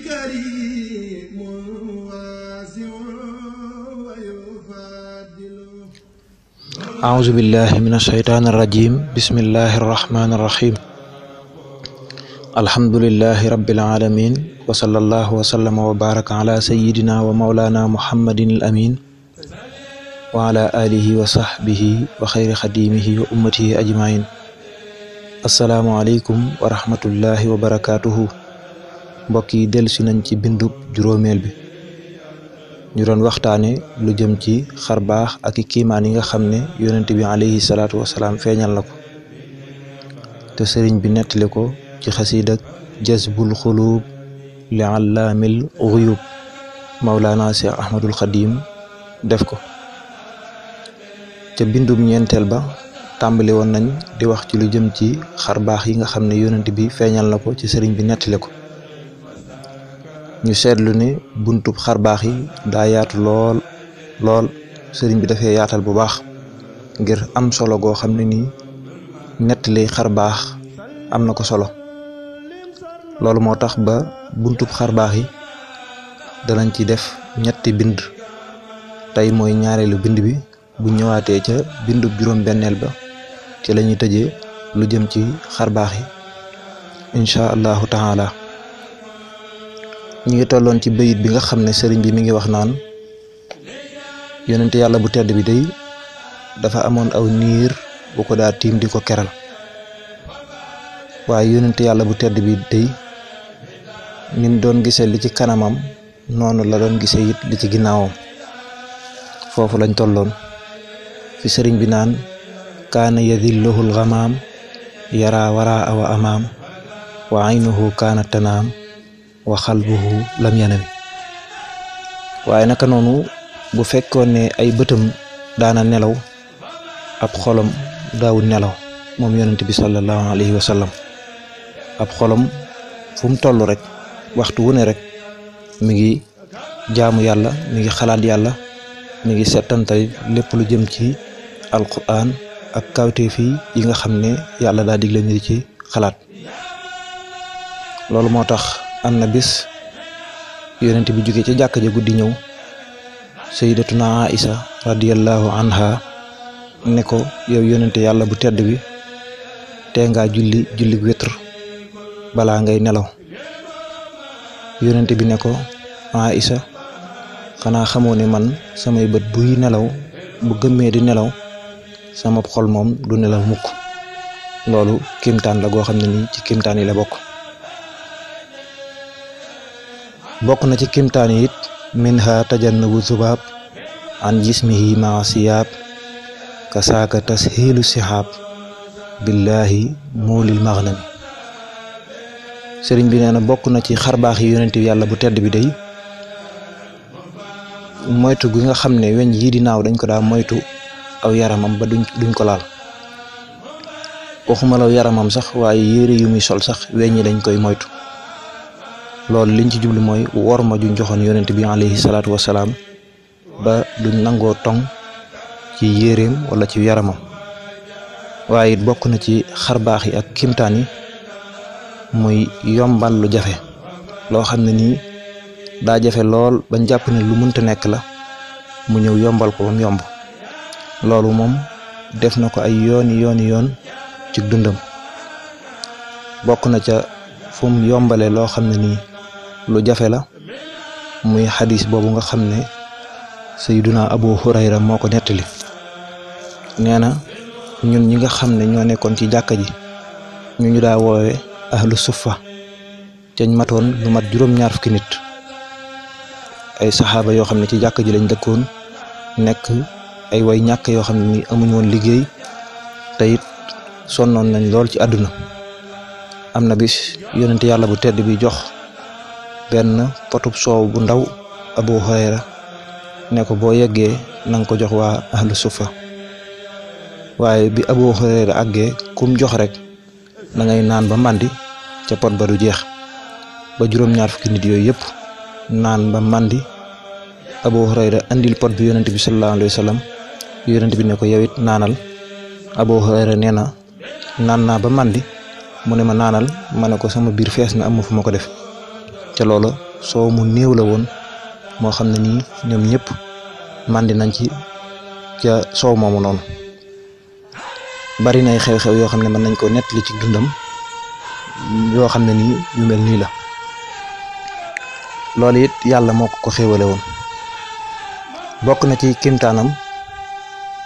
كريم واسع ويفضل. أعوذ بالله من الشيطان الرجيم. بسم الله الرحمن الرحيم. الحمد لله رب العالمين، وصلى الله وسلم وبارك على سيدنا ومولانا محمد الأمين وعلى آله وصحبه وخير خديمه وأمته أجمعين. السلام عليكم ورحمة الله وبركاته. mbokk yi dellusi nañ ci bindub juróomeel bi, ñu doon waxtaane lu jëm ci xarbaax ak i kiimaan yi nga xam ne yonent bi alayhi salaatu wasalaam feeñal na ko te sëriñ bi nettali ko ci xasiid ak jazbul xuluub li allaamil xuyub Mawlana Cheikh Ahmadul Xadim def ko. ca bindub ñeenteel ba tàmbali woon nañ di wax ci lu jëm ci xarbaax yi nga xam ne yonent bi feeñal na ko ci sëriñ bi nettali ko. ñu seetlu ne buntub xarbaax yi daa yaatu lool sëriñ bi dafay yaatal bu baax ngir am solo goo xam ne nii nettali xarbaax am na ko solo. loolu moo tax ba buntub xarbaax yi danañ ci def ñetti bind. tey mooy ñaareelu bind bi. bu ñëwaatee ca bindub juróom benneel ba ci la ñuy tëjee lu jëm ci xarbaax yi incha allahu taala. ñi ngi tolloon ci bayit bi nga xam ne sëriñ bi mi ngi wax naan yonent yàlla bu tedd bi day dafa amoon aw niir bu ko daa tiim di ko keral, waaye yonent yàlla bu tedd bi day nim doon gisee li ci kanamam noonu la doon gisee it li ci ginnaawam. foofu lañ tolloon fi sëriñ bi naan kaana yadilluhul gamaam yara waraa wa amaam wa aynuhu kaana tanaam wa xalbuhu lam yanami. waaye naka noonu bu fekkoon ne ay bëtam daana nelaw, ab xolam daawul nelaw moom yonent bi sallallahu alayhi wa sallam. ab xolam fu mu toll rek waxtu wu ne rek mi ngi jaamu yàlla, mi ngi xalaat yàlla, mi ngi settantal lépp lu jëm ci alquran ak kawteef yi nga xam ne yàlla daa digle ñu di ci xalaat. loolu moo tax am na bis yonent bi jóge ca jàkka ja guddi ñëw, sayyidatuna Aïsa radiyallahu anha ne ko yow yonente yàlla bu tedd bi tee ngaa julli witr balaa ngay nelaw. yonent bi ne ko Aïsa xanaa xamoo ne man samay bët buy nelaw, bu gëmmee di nelaw, sama xol moom du nelaw mukk. loolu kimtaan la goo xam ne nii ci kimtaan yi la bokk. bokk na ci kimtaan yi it minha tajannabu zubaab an jismihi maa siyaab kasaaka tashiilu sihaab billahi muulil maghnami. sëriñ bi nee na bokk na ci xarbaax yi yonent yàlla bu tedd bi day moytu gi nga xam ne weñ yii di naaw dañ ko daa moytu aw yaramam ba duñ ko laal. waxuma law yaramam sax waaye yére yu muy sol sax weñ yi dañ koy moytu. loolu liñ ci jublu mooy worma juñ joxoon yonent bi alayhi salaatu wasalaam ba duñ nangoo tong ci yéreem wala ci yaramam. waaye it bokk na ci xarbaax yi ak kimtaan yi muy yombal lu jafe, loo xam ne nii daa jafe lool bañ jàpp ne lu mënta nekk la, mu ñëw yombal ko ba mu yomb. loolu moom def na ko ay yoon ci dundam. bokk na ca fu mu yombale loo xam ne nii lu jafe la, muy xadis boobu nga xam ne sayyiduna Abu Hurayra moo ko nettali. nee na ñun ñi nga xam ne ñoo nekkoon ci jàkka ji ñu daa woowe ahlu suffa, cañ matoon lu mat juróom-ñaar fukki nit, ay saxaaba yoo xam ne ci jàkka ji lañ dëkkoon, nekk ay way ñàkk yoo xam ne ni amuñ woon liggéey te it sonnoon nañ lool ci àdduna. am na bis yonent yàlla bu tedd bi jox benn potub soow bu ndaw Abu Hurayra ne ko boo yeggee nanga ko jox waa ahlu suffa. waaye bi Abu Hurayra àggee kum jox rek da ngay naan ba màndi ca pot ba du jeex. ba juróom-ñaar fukki nit yooyu yëpp naan ba màndi, Abu Hurayra andil pot bi yonent bi sallallahu alayhi wa sallam. yonent bi ne ko yow it naanal. Abu Hurayra nee na naan naa ba màndi, mu ne ma naanal, ma ne ko sama biir fees na am fu ma ko def. ca loola soo mu néew la woon moo xam ne nii ñoom ñëpp màndi nañ ci ca soow moomu noonu. bari nay xew-xew yoo xam ne mën nañ koo nettali ci dundam yoo xam ne nii yu mel nii la. loolu it yàlla moo ko xéewale woon. bokk na ci kimtaanam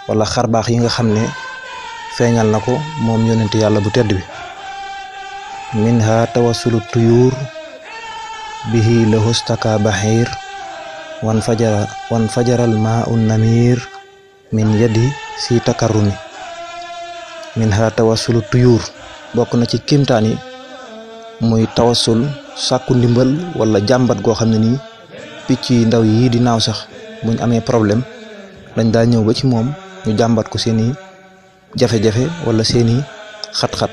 wala xarbaax yi nga xam ne feeñal na ko moom yonent yàlla bu tedd bi. minha tawassulu tuyuur bihi lahustaka bahir wan fajaral ma'un namir min yadi si takarrumi. minha tawassulu tuyuur bokk na ci kimtaan yi muy tawassul sàkku ndimbal wala jàmbat goo xam ne nii picc yi ndaw yii di naaw sax buñ amee problème dañ daa ñëw ba ci moom ñu jàmbat ko seeni jafe-jafe wala seeni xat-xat.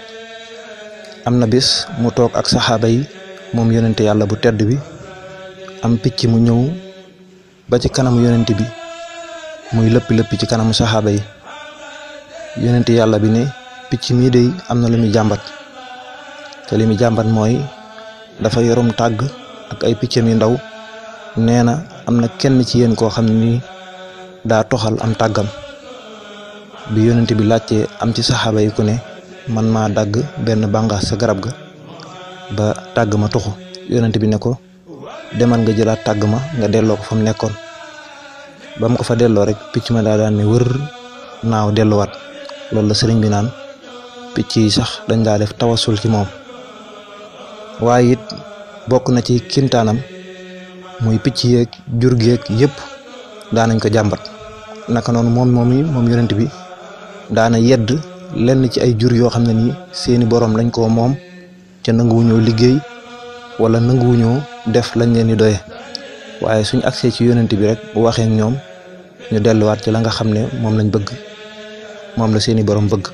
am na bis mu toog ak saxaaba yi moom yonente yàlla bu tedd bi am picc mu ñëw ba ci kanamu yonente bi muy lëppi ci kanamu saxaaba yi. yonente yàlla bi ne picc mii dey am na lu muy jàmbat te li muy jàmbat mooy dafa yorum tàgg ak ay piccam yu ndaw nee na am na kenn ci yéen koo xam ne nii daa toxal am tàggam. bi yonente bi laajtee am ci saxaaba yi ku ne man maa dagg benn bànqaas sa garab ga ba tàgg ma tuxu. yonent bi ne ko demal nga jëlaat tàgg ma nga delloo ko fa mu nekkoon. ba mu ko fa delloo rek picc ma daa daan ne wër naaw delluwaat. loolu la sëriñ bi naan picc yi sax dañ daa def tawasul ci moom. waaye it bokk na ci kimtaanam muy picc yeeg jur geeg yëpp daanañ ko jàmbat. naka noonu moom yonent bi daana yedd lenn ci ay jur yoo xam ne nii seeni borom lañ koo moom ca nanguwuñoo liggéey wala nanguwuñoo def lañ leen di doye. waaye suñ agsee ci yonent bi rek bu waxee ñoom ñu delluwaat ci la nga xam ne moom lañ bëgg, moom la seeni borom bëgg.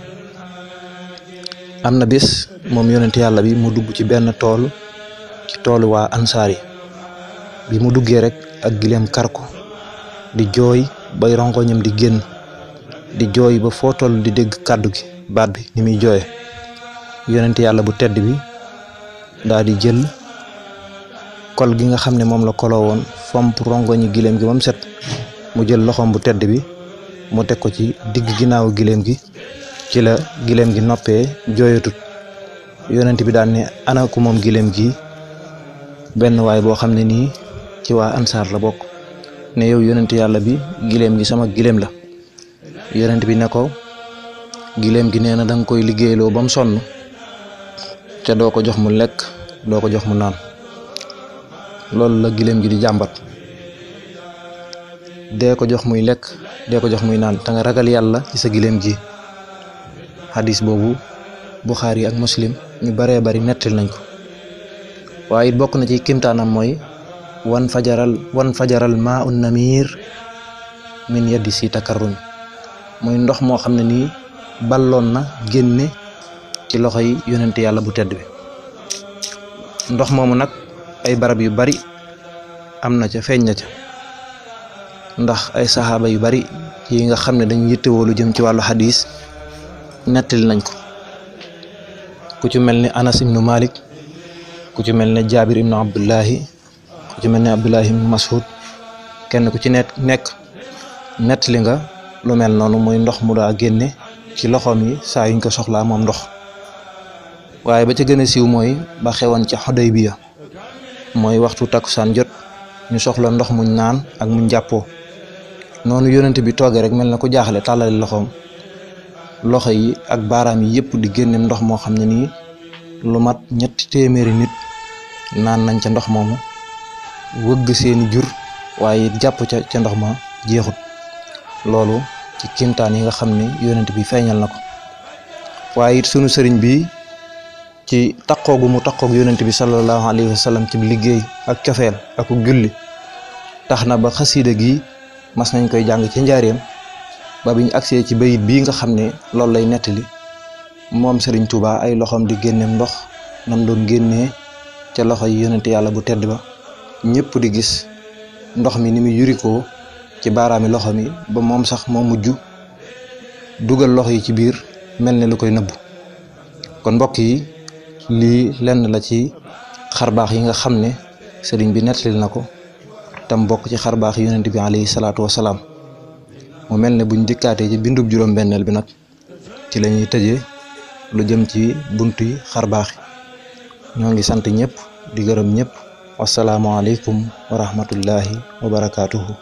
am na bis moom yonent yàlla bi mu dugg ci benn tool ci toolu waa ansaar yi. bi mu duggee rek ak gileem kar ko di jooy bay rongoñam di génn di jooy ba foo toll di dégg kàddu gi baat bi ni muy jooye. yonent yàlla bu tedd bi daa di jël kol gi nga xam ne moom la koloo woon fomp rongoñi gileem gi ba mu set mu jël loxoom bu tedd bi mu teg ko ci digg ginnaawu gileem gi. ci la gileem gi noppee jooyatut. yonent bi daan ne ana ku moom gileem gi. benn waay boo xam ne nii ci waa ansaar la bokk ne yow yonent yàlla bi gileem gi sama gileem la. yonent bi ne ko gileem gi nee na danga koy liggéeyloo ba mu sonn te doo ko jox mu lekk doo ko jox mu naan. loolu la gileem gi di jàmbat. dee ko jox muy lekk dee ko jox muy naan te nga ragal yàlla ci sa gileem gi. hadis boobu Buxaari ak Muslim ñu baree bari nettal nañ ko. waaye it bokk na ci kimtaanam mooy wan fajaral maa un namir min yaddi si takarrumi. muy ndox moo xam ne nii balloon na génne ci loxo yi yonent yàlla bu tedd bi. ndox moomu nag ay barab yu bari am na ca feeñ na ca ndax ay saxaaba yu bari yi nga xam ne dañu yittewoo lu jëm ci wàllu hadis nettali nañ ko. ku ci mel ni Anas ibnu Malik, ku ci mel ne Jaabir ibnu Abdullahi, ku ci mel ne Abdullahi ibnu Mas'ud. kenn ku ci nekk nettali nga lu mel noonu muy ndox mu daa génne ci loxoom yi saa yuñ ko soxlaa moom ndox. waaye ba ca gën a siiw mooy ba xewoon ca Xudaybiya mooy waxtu takkusaan jot ñu soxla ndox muñ naan ak muñ jàppoo. noonu yonent bi toogee rek mel na ku jaaxle tàllale loxoom, loxo yi ak baaraam yi yëpp di génne ndox moo xam ne nii lu mat 300 nit naan nañ ca ndox moomu wëgg seeni jur waaye jàpp ca ndox ma jeexut. loolu ci kimtaan yi nga xam ne yonent bi feeñal na ko. waaye it sunu sëriñ bi ci taqoogu mu taqoog yonent bi sallallahu alayhi wa sallam ci liggéey ak cofeel ak julli tax na ba xasiida gi mas nañ koy jàng ci njaareem ba biñ agsee ci bayit bii nga xam ne loolu lay nettali moom Sëriñ Tuubaa ay loxoom di génneem ndox nam doon génnee ca loxo yi yonent yàlla bu tedd ba ñëpp di gis ndox mi ni muy yurikoo ci baaraami loxo mi ba moom sax moo mujj dugal loxo yi ci biir mel ne lu koy nëbb. kon mbokk yi lii lenn la ci xarbaax yi nga xam ne sëriñ bi nettalil na ko tam bokk ci xar baax yonent bi alayhi salaatu wasalaam. mu mel ne buñ dikkaatee ci bindub juróom-benneel bi nag ci la ñuy tëjee lu jëm ci bunt yi xar baax yi. ñoo ngi sant ñëpp di gërëm ñëpp. wasalaamualeykum wa rahmatullahi wa barakaatuhu.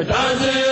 Does it